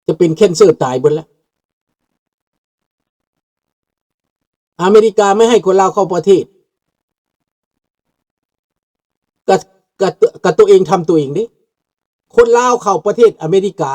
ຈະເປັນແຄນເຊີຕາຍເບິດແລ້ວ. ອາເມລິກາໄມ່ໃຫ້ຄົນລາວເຂົ້າປະເທດ ກະ ກະ ກະຕົວເອງທຳຕົວເອງເດ້. ຄົນລາວເຂົ້າປະເທດອາເມລິກາ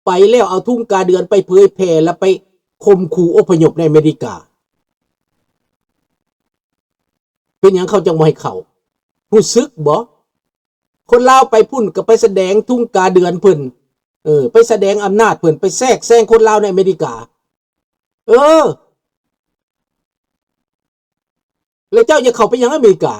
ໄປແລ້ວເອົາທຸງກາເດືອນໄປເຜີຍແຜ່ ແລ້ວໄປຂົ່ມຂູ່ອົບພະຍົບໃນອາເມລິກາ. ເປັນຫຍັງເຂົາຈັ່ງບໍ່ໃຫ້ເຂົ້າ? ຮູ້ສຶກບໍ່? ຄົນລາວໄປພຸ້ນກໍໄປສະແດງທຸງກາເດືອນເພິ່ນ ເອີ ໄປສະແດງອຳນາດເພິ່ນ ໄປແຊກແຊງຄົນລາວໃນອາເມລິກາ. ເອີ ແລ້ວເຈົ້າຢາກເຂົ້າໄປຫຍັງອາເມລິກາ?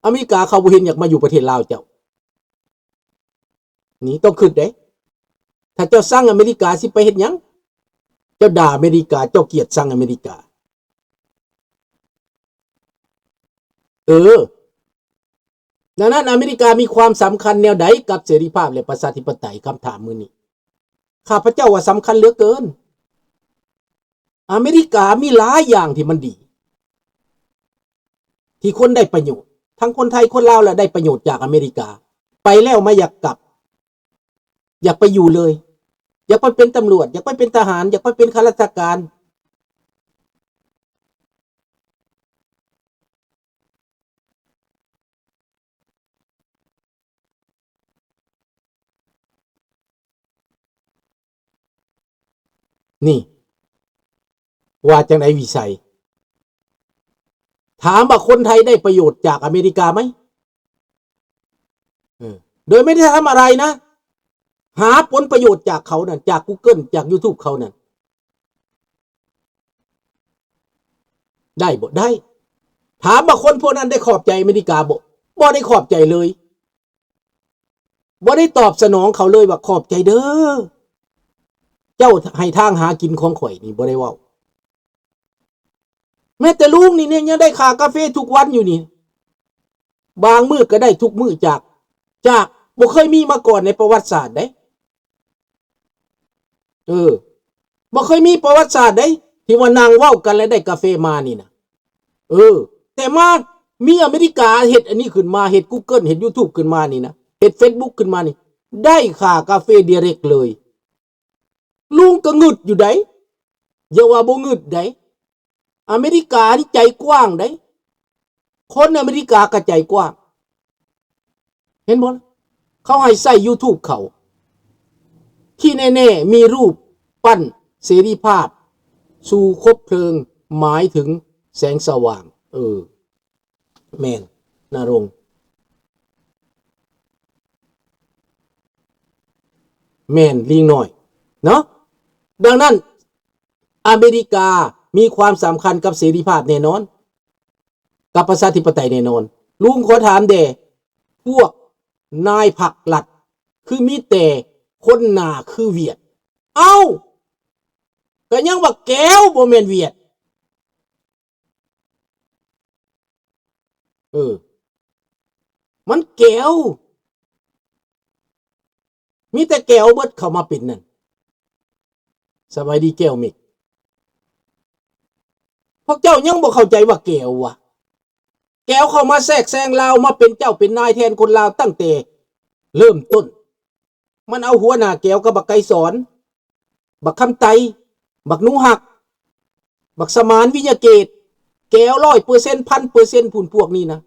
ອາເມລິກາເຂົາບໍ່ເຫັນຢາກມາຢູ່ປະເທດລາວເຈົ້າ. ນີ້ຕ້ອງຄິດເດ້. ຖ້າເຈົ້າຊັງອາເມລິກາຊິໄປເຮັດຫຍັງ? ເຈົ້າດ່າອາເມລິກາ, ເຈົ້າກຽດຊັງອາເມລິກາ. ເອີ ດັ່ງນັ້ນອາເມລິກາມີຄວາມສຳຄັນແນວໃດກັບເສລີພາບ ແລະ ປະຊາທິປະໄຕ? ຄຳຖາມມື້ນີ້ ຂ້າພະເຈົ້າວ່າສຳຄັນເຫຼືອເກີນ. ອາເມລິກາມີຫຼາຍຢ່າງທີ່ມັນດີ ທີ່ຄົນໄດ້ປະໂຫຍດ, ທັງຄົນໄທຄົນລາວລະໄດ້ປະໂຫຍດຈາກອາເມລິກາ. ໄປແລ້ວມາຢາກກັບ, ຢາກໄປຢູ່ເລີຍ, ຢາກໄປເປັນຕຳຫຼວດ, ຢາກໄປເປັນທະຫານ, ຢາກໄປເປັນຂ້າລາຊະການ. ນີ້ ວ່າຈັ່ງໃດວິໄສ? ຖາມວ່າຄົນໄທໄດ້ປະໂຫຍດຈາກອາເມລິກາໄໝ? ເອີ ໂດຍໄມ່ໄດ້ທຳອະໄລນະ, ຫາຜົນປະໂຫຍດຈາກເຂົານັ້ນ, ຈາກ Google ຈາກ YouTube ເຂົານັ້ນ. ໄດ້ບໍ່? ໄດ້. ຖາມວ່າຄົນພວກນັ້ນໄດ້ຂອບໃຈອາເມລິກາບໍ່? ບໍ່ໄດ້ຂອບໃຈເລີຍ. ບໍ່ໄດ້ຕອບສະໜອງເຂົາເລີຍວ່າ ຂອບໃຈເດີ ເຈົ້າໃຫ້ທາງຫາກິນຂອງຂ້ອຍນີ້ ບໍ່ໄດ້ເວົ້າ. ແມ້ແຕ່ລຸງນີ້ ຍັງໄດ້ຄ່າກາເຟທຸກວັນຢູ່ນີ້, ບາງມື້ກໍໄດ້ທຸກມື້ ຈາກ ຈາກ ບໍ່ເຄີຍມີມາກ່ອນໃນປະຫວັດສາດເດ້. ເອີ ບໍ່ເຄີຍມີປະຫວັດສາດໃດ ທີ່ວ່ານັ່ງເວົ້າກັນແລ້ວໄດ້ກາເຟມານີ້ນະ. ເອີ ແຕ່ມາມີອາເມລິກາເຮັດອັນນີ້ຂຶ້ນມາ, ເຮັດ Google ເຮັດ YouTube ຂຶ້ນມານີ້ນະ, ເຮັດ Facebook ຂຶ້ນມານີ້ ໄດ້ຄ່າກາເຟ direct ເລີຍ. ລຸງກໍງຶດຢູ່ໃດ, ຢ່າວ່າບໍ່ງຶດໃດ. ອາເມລິການີ້ໃຈກວ້າງໃດ໋, ຄົນອາເມລິກາກໍໃຈກວ້າງ. ເຫັນບໍ່? ເຂົາໃຫ້ໃຊ້ YouTube ເຂົາ. ທີ່ແນ່ໆ ມີຮູບປັ້ນເສລີພາບ ສູ່ຄົບເພີງ ໝາຍເຖິງແສງສະຫວ່າງ. ເອີ ແມ່ນ ນະລົງ. ແມ່ນ ລີງນ້ອຍເນາະ. ດັ່ງນັ້ນ ອາເມລິກາມີຄວາມສຳຄັນກັບເສລີພາບແນ່ນອນ, ກັບປະຊາທິປະໄຕແນ່ນອນ. ລຸງຂໍຖາມແດ່, ພວກນາຍພັກລັດ ຄືມີແຕ່ຄົນໜ້າຄືຫວຽດ? ເອົ້າ ກໍຍັງວ່າແກວບໍ່ແມ່ນຫວຽດ. ເອີ ມັນແກວ, ມີແຕ່ແກວເບິດເຂົ້າມາເປັນນັ້ນ. ສະບາຍດີແກວເມັກ. ພວກເຈົ້າຍັງບໍ່ເຂົ້າໃຈວ່າແກວວະ? ແກວເຂົ້າມາແຊກແຊງລາວ, ມາເປັນເຈົ້າເປັນນາຍແທນຄົນລາວຕັ້ງແຕ່ເລີ່ມຕົ້ນ. ມັນເອົາຫົວໜ້າແກວກັບບັກໄກສອນ, ບັກຄຳໄຕ, ບັກໜູຮັກ, ບັກສະໝານ ວິຍະເກດ, ແກວຮ້ອຍເປີເຊັນ ພັນເປີເຊັນ ພຸ້ນ ພວກນີ້ນະ.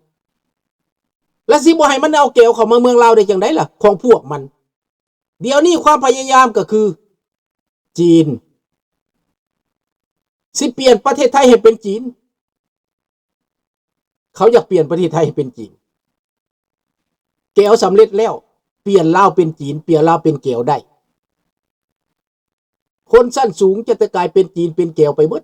ແລະ ຊິບໍ່ໃຫ້ມັນເອົາແກວເຂົ້າມາເມືອງລາວໄດ້ຈັ່ງໃດລະ ຂອງພວກມັນ? ດຽວນີ້ຄວາມພະຍາຍາມກໍຄື ຈີນ ຊິປ່ຽນປະເທດໄທໃຫ້ເປັນຈີນ. ເຂົາຢາກປ່ຽນປະເທດໄທໃຫ້ເປັນຈີນ. ແກວສຳເລັດແລ້ວ, ປ່ຽນລາວເປັນຈີນ, ປ່ຽນລາວເປັນແກວໄດ້. ຄົນຊັ້ນສູງຈະໄດ້ກາຍເປັນຈີນເປັນແກວໄປເບິດ.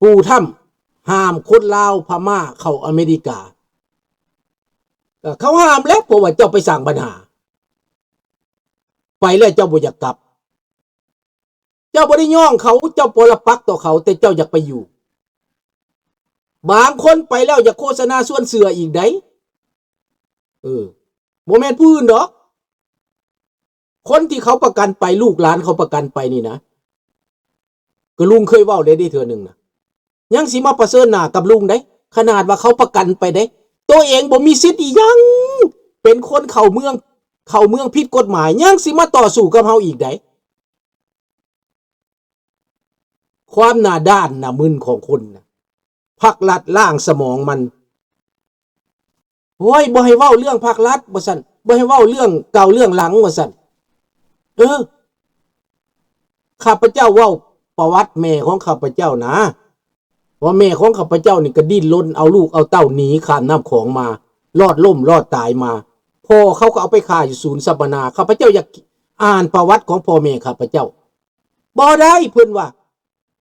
ປູ່ທຳຫ້າມຄົນລາວພະມ້າເຂົ້າອາເມລິກາ. ເອີ ເຂົາຫ້າມແລ້ວ ເພາະວ່າເຈົ້າໄປສ້າງບັນຫາ. ໄປແລ້ວເຈົ້າບໍ່ຢາກກັບ. ເຈົ້າບໍ່ໄດ້ຍ້ອງເຂົາ, ເຈົ້າປົລະປັກຕໍ່ເຂົາ, ແຕ່ເຈົ້າຢາກໄປຢູ່. ບາງຄົນໄປແລ້ວຢາກໂຄສະນາຊວນເຊື່ອອີກໃດ໋. ເອີ ບໍ່ແມ່ນຜູ້ອື່ນດອກ. ຄົນທີ່ເຂົາປະກັນໄປ, ລູກຫຼານເຂົາປະກັນໄປນີ້ນະ, ກໍລຸງເຄີຍເວົ້າແລ້ວເດ້ເທື່ອໜຶ່ງນະ, ຍັງຊິມາປະເຊີນໜ້າກັບລຸງໃດ໋. ຂະໜາດວ່າເຂົາປະກັນໄປເດ້ ໂຕເອງບໍ່ມີສິດອີ່ຫຍັງ ເປັນຄົນເຂົ້າເມືອງ ເຂົ້າເມືອງຜິດກົດໝາຍ ຍັງຊິມາຕໍ່ສູ້ກັບເຮົາອີກໃດ໋. ຄວາມໜ້າດ້ານໜ້າມຶນຂອງຄົນນະ ພັກລັດລ້າງສະໝອງມັນ. ໂອ້ຍ ບໍ່ໃຫ້ເວົ້າເລື່ອງພັກລັດວ່າຊັ້ນ ບໍ່ໃຫ້ເວົ້າເລື່ອງເກົ່າເລື່ອງຫຼັງວ່າຊັ້ນ. ເອີ ຂ້າພະເຈົ້າເວົ້າປະຫວັດແມ່ຂອງຂ້າພະເຈົ້ານະ ວ່າແມ່ຂອງຂ້າພະເຈົ້ານີ້ກະດີ້ນລົນເອົາລູກເອົາເຕົ້າໜີຂ້າມນ້ຳຂອງມາ ລອດລົ້ມລອດຕາຍມາ ພໍ່ເຂົາກໍເອົາໄປຂ້າຢູ່ສູນສຳມະນາ. ຂ້າພະເຈົ້າຢາກອ່ານປະຫວັດຂອງພໍ່ແມ່ຂ້າພະເຈົ້າ. ບໍ່ໄດ້ ເພິ່ນວ່າ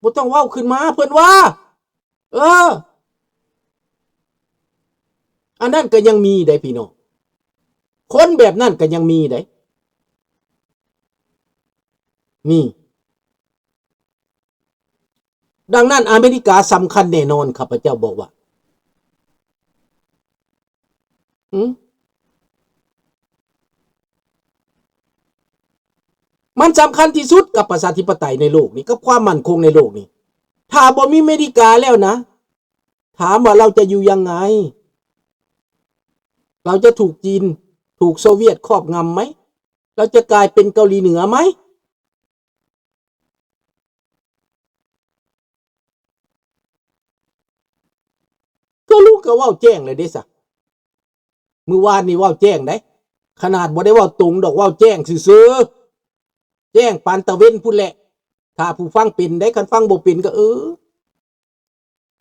ບໍ່ຕ້ອງເວົ້າຂຶ້ນມາ ເພິ່ນວ່າ. ເອີ ອັນນັ້ນກໍຍັງມີໄດ໋ພີ່ນ້ອງ ຄົນແບບນັ້ນກໍຍັງມີໄດ໋ ນີ້. ດັ່ງນັ້ນອາເມລິກາສຳຄັນແນ່ນອນ ຂ້າພະເຈົ້າບອກວ່າ ອືມ ມັນສຳຄັນທີ່ສຸດກັບປະຊາທິປະໄຕໃນໂລກນີ້ ກັບຄວາມໝັ້ນຄົງໃນໂລກນີ້. ຖ້າບໍ່ມີອາເມລິກາແລ້ວນະ ຖາມວ່າເຮົາຈະຢູ່ຍັງໄງ? ເຮົາຈະຖືກຈີນ ຖືກໂຊວຽດຄອບງຳໄໝ? ເຮົາຈະກາຍເປັນເກົາຫຼີເໜືອໄໝ? ກໍລຸງກໍເວົ້າແຈ້ງແລ້ວເດ້ຊະ ມື້ວານນີ້ເວົ້າແຈ້ງໄດ໋ ຂະໜາດບໍ່ໄດ້ເວົ້າຕົງດອກ ເວົ້າແຈ້ງຊື່ໆ ແຈ້ງປານຕາເວັນພຸ້ນແຫຼະ. ຖ້າຜູ້ຟັງເປັນໄດ໋ ຄັນຟັງບໍ່ເປັນກໍ ເອີ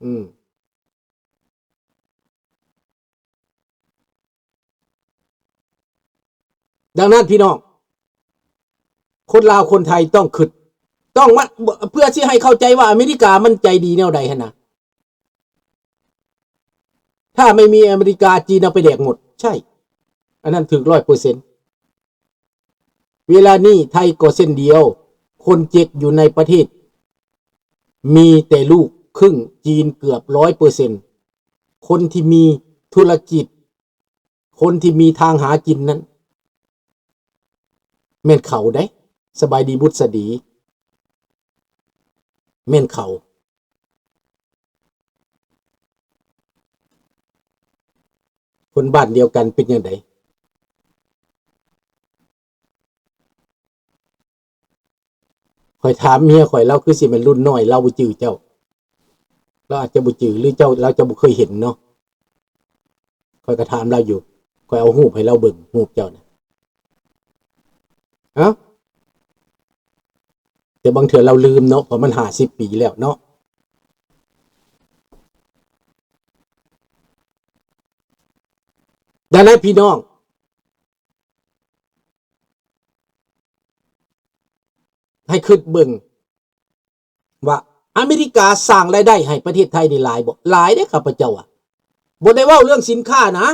ອືມ ດັ່ງນັ້ນພີ່ນ້ອງ ຄົນລາວຄົນໄທຕ້ອງຄິດ ຕ້ອງມາ ເພື່ອຊິໃຫ້ເຂົ້າໃຈວ່າອາເມລິກາມັນໃຈດີແນວໃດຫັ້ນນະ. ຖ້າໄມ່ມີອາເມລິກາ ຈີນເອົາໄປແດກໝົດ ໃຊ່ ອັນນັ້ນຖືກຮ້ອຍເປີເຊັນ. ເວລານີ້ໄທກໍເຊັ່ນດຽວ ຄົນເຈັກຢູ່ໃນປະເທດ ມີແຕ່ລູກຄຶ່ງຈີນເກືອບຮ້ອຍເປີເຊັນ. ຄົນທີ່ມີທຸລະກິດ ຄົນທີ່ມີທາງຫາກິນນັ້ນ ແມ່ນເຂົາເດ້ ສະບາຍດີບຸດສະດີ ແມ່ນເຂົາ. ຄົນບ້ານດຽວກັນເປັນຈັ່ງໃດ? ຂ້ອຍຖາມເມຍຂ້ອຍ ລາວຄືຊິແມ່ນລຸ້ນນ້ອຍ ລາວບໍ່ຈື່ເຈົ້າ ລາວອາດຈະບໍ່ຈື່ ຫຼືເຈົ້າ ລາວຈະບໍ່ເຄີຍເຫັນເນາະ. ຂ້ອຍກໍຖາມລາວຢູ່ ຂ້ອຍເອົາຮູບໃຫ້ລາວເບິ່ງ ຮູບເຈົ້ານະ. ເອົ້າ ແຕ່ບາງເທື່ອລາວລືມເນາະ ເພາະມັນຫ້າສິບປີແລ້ວເນາະ. ດັ່ງນັ້ນພີ່ນ້ອງ ໃຫ້ຄິດເບິ່ງວ່າອາເມລິກາສ້າງລາຍໄດ້ໃຫ້ປະເທດໄທນີ້ຫຼາຍບໍ່? ຫຼາຍເດ້ ຂ້າພະເຈົ້າວ່າ. ບໍ່ໄດ້ເວົ້າເລື່ອງສິນຄ້ານະ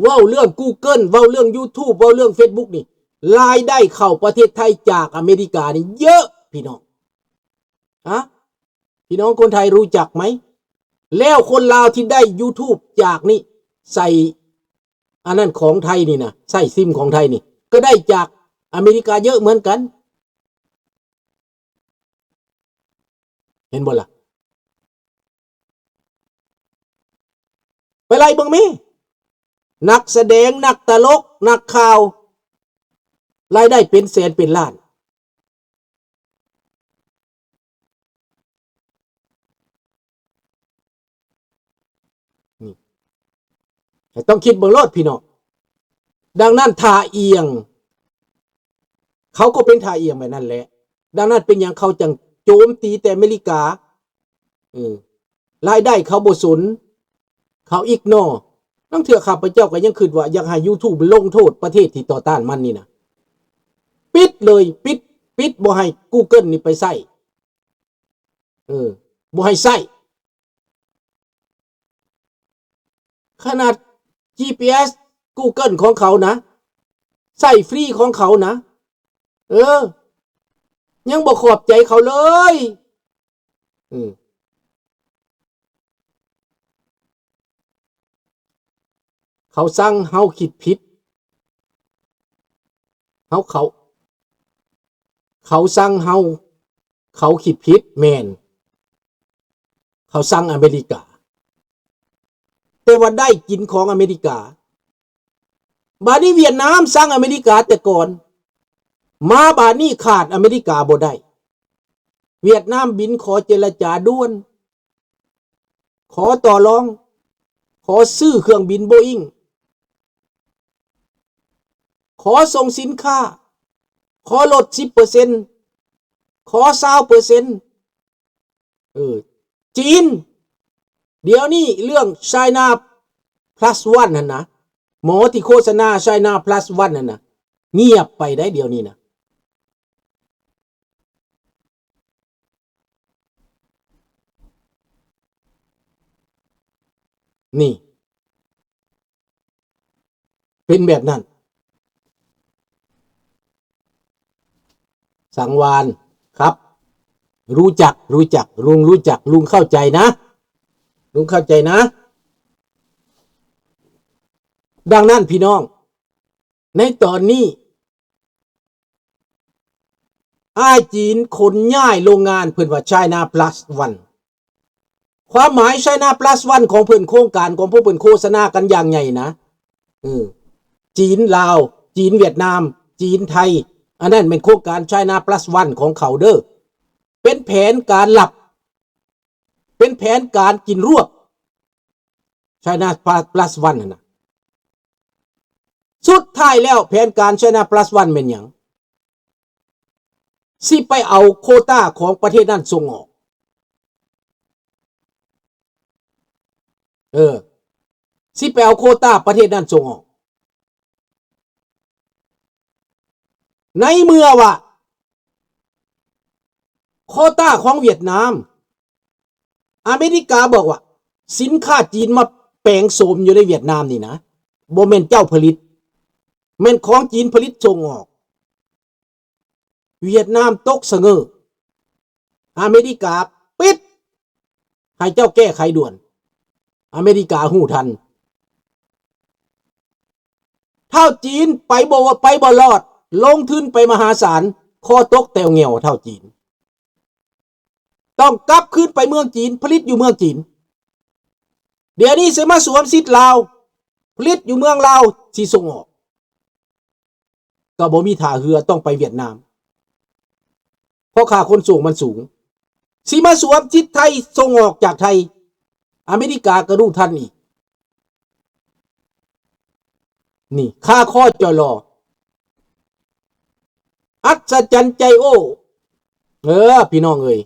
ເວົ້າເລື່ອງ Google ເວົ້າເລື່ອງ YouTube ເວົ້າເລື່ອງ Facebook ນີ້ ລາຍໄດ້ເຂົ້າປະເທດໄທຈາກອາເມລິການີ້ເຍອະ ພີ່ນ້ອງ. ຮະ? ພີ່ນ້ອງຄົນໄທຮູ້ຈັກໄໝ? ແລ້ວຄົນລາວທີ່ໄດ້ YouTube ຈາກນີ້ ໃສ່ອັນນັ້ນຂອງໄທນີ້ນະ ໃຊ້ຊິມຂອງໄທນີ້ ກໍໄດ້ຈາກອາເມລິກາເຍອະເໝືອນກັນ. ເຫັນບໍ່ລະ? ໄປໄລ່ເບິ່ງແມ້ ນັກສະແດງ ນັກຕະຫຼົກ ນັກຂ່າວ ລາຍໄດ້ເປັນແສນເປັນລ້ານ. ນີ້ ຕ້ອງຄິດເບິ່ງໂລດພີ່ນ້ອງ. ດັ່ງນັ້ນທ່າອ່ຽງ ເຂົາກໍເປັນທ່າອ່ຽງແບບນັ້ນແຫຼະ. ດັ່ງນັ້ນເປັນຫຍັງເຂົາຈັ່ງໂຈມຕີແຕ່ອາເມລິກາ? ເອີ ລາຍໄດ້ເຂົາບໍ່ສົນ ເຂົາ ignore. ລາງເທື່ອຂ້າພະເຈົ້າກໍຍັງຄິດວ່າຢາກໃຫ້ YouTube ລົງໂທດປະເທດທີ່ຕໍ່ຕ້ານມັນນີ້ນະ ປິດເລີຍ ປິດ ປິດບໍ່ໃຫ້ Google ນີ້ໄປໃຊ້ ເອີ ບໍ່ໃຫ້ໃຊ້. ຂະໜາດ ຈີພີເອສ Google ຂອງເຂົານະ ໃຊ້ຟຣີຂອງເຂົານະ ເອີ ຍັງບໍ່ຂອບໃຈເຂົາເລີຍ. ເອີ ເຂົາສັ່ງເຮົາຄິດຜິດ ເຮົາ ເຂົາ ເຂົາສັ່ງເຮົາ ເຂົາຄິດຜິດ ແມ່ນ ເຂົາສັ່ງອາເມລິກາ ແຕ່ວ່າໄດ້ກິນຂອງອາເມລິກາ. ບາດນີ້ຫວຽດນາມຊັງອາເມລິກາແຕ່ກ່ອນ, ມາບາດນີ້ຂາດອາເມລິກາບໍ່ໄດ້. ຫວຽດນາມບິນຂໍເຈລະຈາດ່ວນ, ຂໍຕໍ່ລອງ, ຂໍຊື້ເຄື່ອງບິນໂບອິງ, ຂໍສົ່ງສິນຄ້າ, ຂໍລົດສິບເປີເຊັນ, ຂໍຊາວເປີເຊັນ. ເອີ ຈີນ ດຽວນີ້ເລື່ອງ China Plus One ຫັ້ນນະ, ໝໍທີ່ໂຄສະນາ China Plus One ຫັ້ນນະ ງຽບໄປໄດ໋ ດຽວນີ້ນະ. ນີ້ ເປັນແບບນັ້ນ. ສັງວານ ຄັບ ຮູ້ຈັກ ຮູ້ຈັກ ລຸງຮູ້ຈັກ ລຸງເຂົ້າໃຈນະ ລຸງເຂົ້າໃຈນະ. ດັ່ງນັ້ນພີ່ນ້ອງ ໃນຕອນນີ້ ອ້າຍຈີນຂົນຍ້າຍໂລງງານ ເພິ່ນວ່າ China Plus One. ຄວາມໝາຍ China Plus One ຂອງເພິ່ນ ໂຄງການຂອງພວກເພິ່ນໂຄສະນາກັນຢ່າງໃຫຍ່ນະ. ເອີ ຈີນລາວ, ຈີນຫວຽດນາມ, ຈີນໄທ, ອັນນັ້ນແມ່ນໂຄງການ China Plus One ຂອງເຂົາເດີ້. ເປັນແຜນການລັບ, ເປັນແຜນການກິນລວບ China Plus One ຫັ້ນນະ. ສຸດທ້າຍແລ້ວແຜນການ China Plus One ແມ່ນຫຍັງ? ຊິໄປເອົາໂຄຕາຂອງປະເທດນັ້ນສົ່ງອອກ. ເອີ ຊິໄປເອົາໂຄຕາປະເທດນັ້ນສົ່ງອອກ. ໃນເມື່ອວ່າໂຄຕາຂອງຫວຽດນາມ ອາເມລິກາບອກວ່າ ສິນຄ້າຈີນມາແປງໂສມຢູ່ໃນຫວຽດນາມນີ້ນະ ບໍ່ແມ່ນເຈົ້າຜະລິດ, ແມ່ນຂອງຈີນຜະລິດສົ່ງອອກ. ຫວຽດນາມຕົກສະເຫງີ, ອາເມລິກາປິດ ໃຫ້ເຈົ້າແກ້ໄຂດ່ວນ. ອາເມລິກາຮູ້ທັນ. ທ້າວຈີນໄປບໍ່ ໄປບໍ່ລອດ, ລົງທຶນໄປມະຫາສານ, ຄໍຕົກແຕ່ວແຫງວ ທ້າວຈີນ. ຕ້ອງກັບຄືນໄປເມືອງຈີນ, ຜະລິດຢູ່ເມືອງຈີນ. ດຽວນີ້ຊິມາສວມສິດລາວ, ຜະລິດຢູ່ເມືອງລາວ, ຊິສົ່ງອອກ. ກໍບໍ່ມີທ່າເຮືອ, ຕ້ອງໄປຫວຽດນາມ ເພາະຄ່າຂົນສົ່ງມັນສູງ. ຊິມາສວມສິດໄທ, ສົ່ງອອກຈາກໄທ, ອາເມລິກາກໍຮູ້ທັນອີກ. ນີ້ ຄາຄໍຈ່ອຍລໍ ອັດສະຈັນໃຈໂອ້. ເອີ ພີ່ນ້ອງເອີຍ,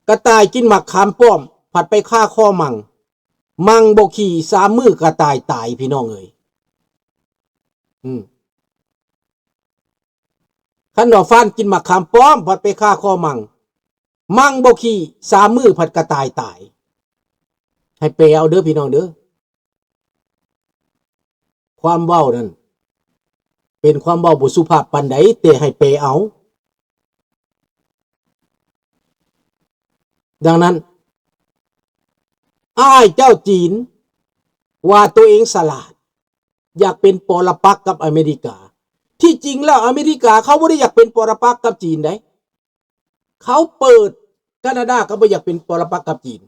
ກະຕ່າຍກິນໝາກຂາມປ້ອມ ພັດໄປຄາຄໍມັ່ງ, ມັ່ງບໍ່ຂີ້ ສາມມື້ກະຕ່າຍຕາຍ ພີ່ນ້ອງເອີຍ. ອືມ ຄັນວ່າຟານກິນໝາກຂາມປ້ອມ ພັດໄປຄາຄໍມັ່ງ, ມັ່ງບໍ່ຂີ້ ສາມມື້ພັດກະຕ່າຍຕາຍ. ໃຫ້ແປເອົາເດີ້ ພີ່ນ້ອງເດີ້. ຄວາມເວົ້ານັ້ນເປັນຄວາມເວົ້າບໍ່ສຸພາບປານໃດ, ແຕ່ໃຫ້ແປເອົາ. ດັ່ງນັ້ນ ອ້າຍເຈົ້າຈີນວ່າຕົວເອງສະຫຼາດ, ຢາກເປັນປໍລະປັກກັບອາເມລິກາ. ທີ່ຈິງແລ້ວອາເມລິກາເຂົາບໍ່ໄດ້ຢາກເປັນປໍລະປັກກັບຈີນໃດ. ເຂົາເປີດ, ການາດາກໍບໍ່ຢາກເປັນປໍລະປັກກັບຈີນ.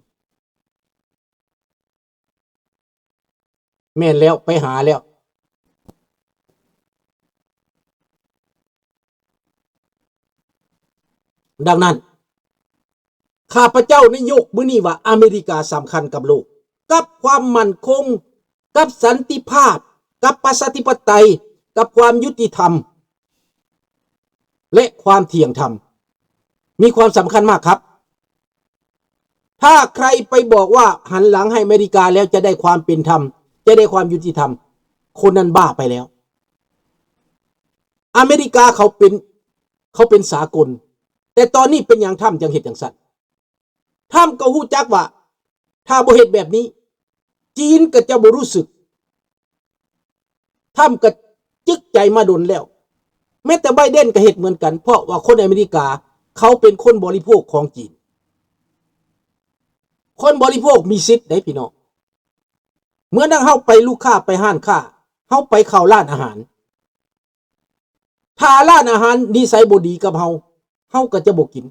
ແມ່ນແລ້ວ, ໄປຫາແລ້ວ. ດັ່ງນັ້ນ ຂ້າພະເຈົ້ານາຍົກມື້ນີ້ວ່າອາເມລິກາສຳຄັນກັບໂລກ, ກັບຄວາມໝັ້ນຄົງ, ກັບສັນຕິພາບ, ກັບປະຊາທິປະໄຕ, ກັບຄວາມຍຸຕິທຳ ແລະ ຄວາມທ່ຽງທຳ ມີຄວາມສຳຄັນມາກຄັບ. ຖ້າໃຄຣໄປບອກວ່າຫັນຫຼັງໃຫ້ອາເມລິກາແລ້ວຈະໄດ້ຄວາມເປັນທຳ, ຈະໄດ້ຄວາມຍຸຕິທຳ, ຄົນນັ້ນບ້າໄປແລ້ວ. ອາເມລິກາເຂົາເປັນ, ເຂົາເປັນສາກົນ, ແຕ່ຕອນນີ້ເປັນຫຍັງທຳຈັ່ງເຮັດຈັ່ງຊັ້ນ? ທຳກໍຮູ້ຈັກວ່າ ຖ້າບໍ່ເຮັດແບບນີ້ ຈີນກໍຈະບໍ່ຮູ້ສຶກ. ທຳກໍຈຶກໃຈມາດົນແລ້ວ. ແມ້ແຕ່ໄບເດັນກໍເຮັດເໝືອນກັນ, ເພາະວ່າຄົນອາເມລິກາເຂົາເປັນຄົນບໍລິໂພກຂອງຈີນ. ຄົນບໍລິໂພກມີສິດເດ້ພີ່ນ້ອງ. ເໝືອນດັ່ງເຮົາໄປລູກຄ້າໄປຮ້ານຄ້າ, ເຮົາໄປເຂົ້າຮ້ານອາຫານ. ຖ້າຮ້ານອາຫານນິໄສບໍ່ດີກັບເຮົາ, ເຮົາກໍຈະບໍ່ກິນ.